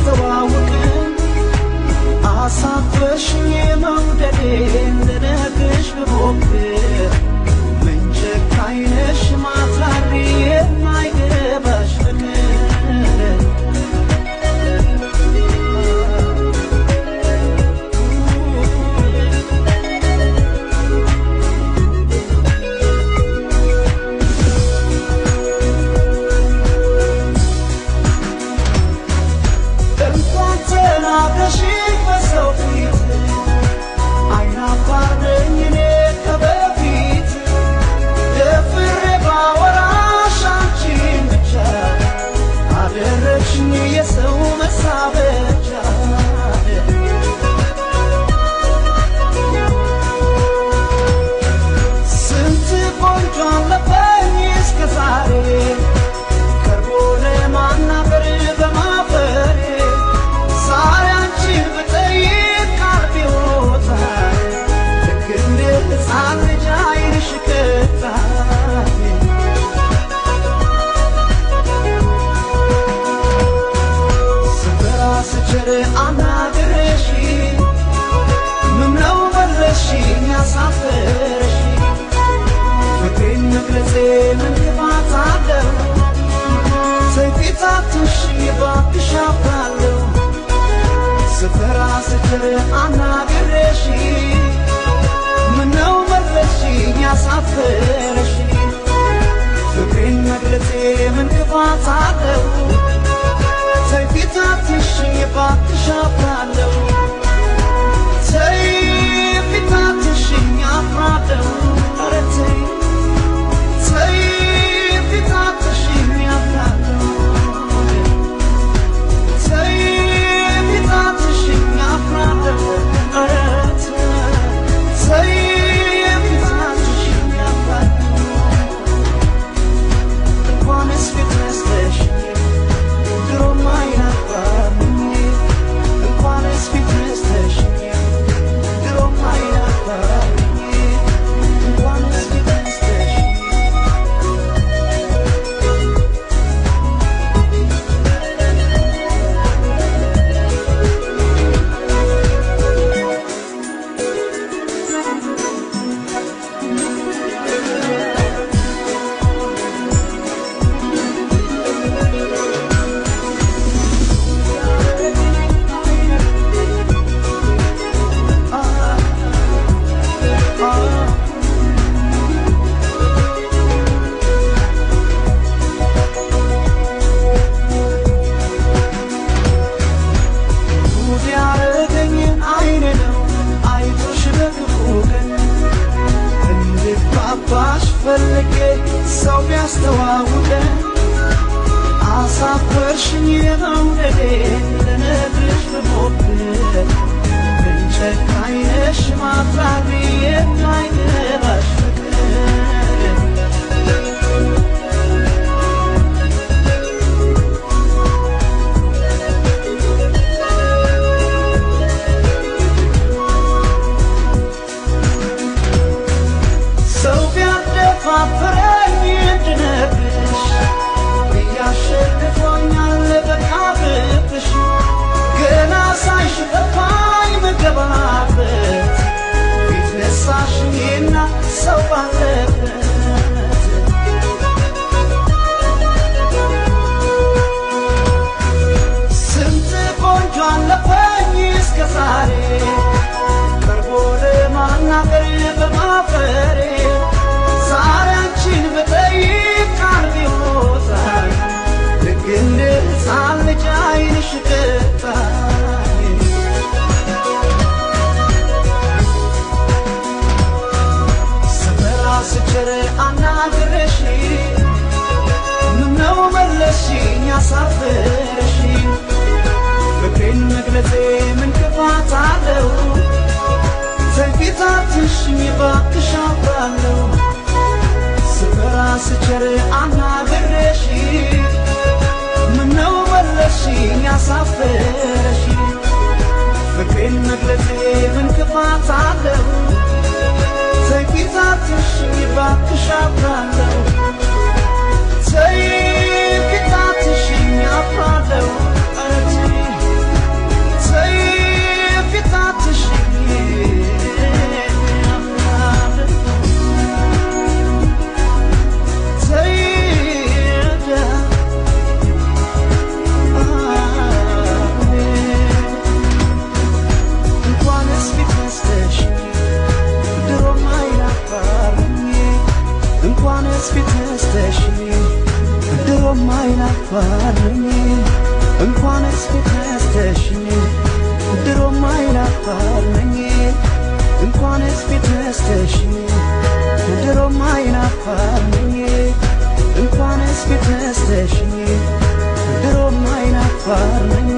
ቢያስተዋውቅን አሳፈርሽኝ መውደዴን ልነግርሽ ብሞክር ምን ጨካኝ ነሽ ማትራሪ የማይገባሽ ፍቅር። እንኳን ተናግረሽኝ በሰው ፊት አይናፋር ነኝ እኔ ከበፊት ደፍሬ ባወራሽ አንቺን ብቻ አደረግሽኝ የሰው መሳበቻ። ስንት ቆንጆ አለፈኝ እስከ ዛሬ ቀርቦ ለማናገር በማፈሬ ዛሬ አንቺን ብጠይቅ ቃል ቢወጣ ልክ እንደ ሕፃን ልጅ ዓይንሽ ቀጣኝ። ስፈራ ስቸር አናግሬሽ ምነው መለስሽኝ አሳፈረሽ ፍቅሬን መግለጼ ምን ክፋት አለው? ተይ ፊት አትንሽኝ እባክሽ አፍራለሁ። ስፈራ ስቸር አናግሬሽ ምነው መለስሽኝ አሳፈረሽ ፍቅሬን መግለጼ ምን ክፋት አለው? ተይ ፊት አትንሽኝ እባክሽ አፍራለሁ። ተይ ፊት አትንሽኝ አፍራለሁ። ኧረ ተይ ተይ ፊት አትንሽኝ አፍራለሁ። ተይ ፊት አትንሽኝ አፍራለሁ። ኧረ ተይ ፊት አትንሽኝ አፍራለሁ። እንኳንስ ፊት ነስተሽኝ ድሮም አይናፋር ነኝ። እንኳንስ ፊት ነስተሽኝ ድሮም አይናፋር ነኝ። እንኳንስ ፊት ነስተሽኝ። ጉድ ያረገኝ አይኔ ነው አይቶሽ በክፉ ቀን እንድግባባሽ ፈልጌ ሰው ቢያስተዋውቀን አሳፈርሽኝ የመውደዴን ልነግርሽ ብሞክር ምን ጨካኝ ነሽ ማትራሪ የማይገባሽ ፍቅር። ሰው ቢያደፋፍረኝ እንድነግርሽ እያሸንፎኛል በቃ ፍቅርሽ ገና ሳይሽ ጠፋኝ ምገባበት ፊት ነሳሽኝና ሰው ባለበት። ስንት ቆንጆ አለፈኝ እስከ ዛሬ ቀርቦ ለማናገር በማፈሬ ዛሬ አንቺን ብጠይቅ ቃል ቢወጣኝ ልክ እንደ ሕፃን ልጅ ዓይንሽ ቀጣኝ። ስፈራ ስቸር አናግሬሽ ምነው መለስሽኝ አሳፈረሽ ፍቅሬን መግለጼ ምን ክፋት አለው? ተይ ፊት አትንሽኝ እባክሽ አፍራለሁ። ስፈራ ስቸር አናግሬሽ ምነው መለስሽኝ አሳፈረሽ ፍቅሬን መግለጼ ምን ክፋት አለው? ተይ ፊት አትንሽኝ እባክሽ አፍራለሁ። ተይ ፊት አትንሽኝ አፍራለሁ። ኧረ ተይ አይናፋር ነኝ፣ እንኳንስ ፊት ነስተሽኝ ድሮም አይናፋር ነኝ። እንኳንስ ፊት ነስተሽኝ ድሮም አይናፋር ነኝ። እንኳንስ ፊት ነስተሽኝ ድሮም አይናፋር ነኝ።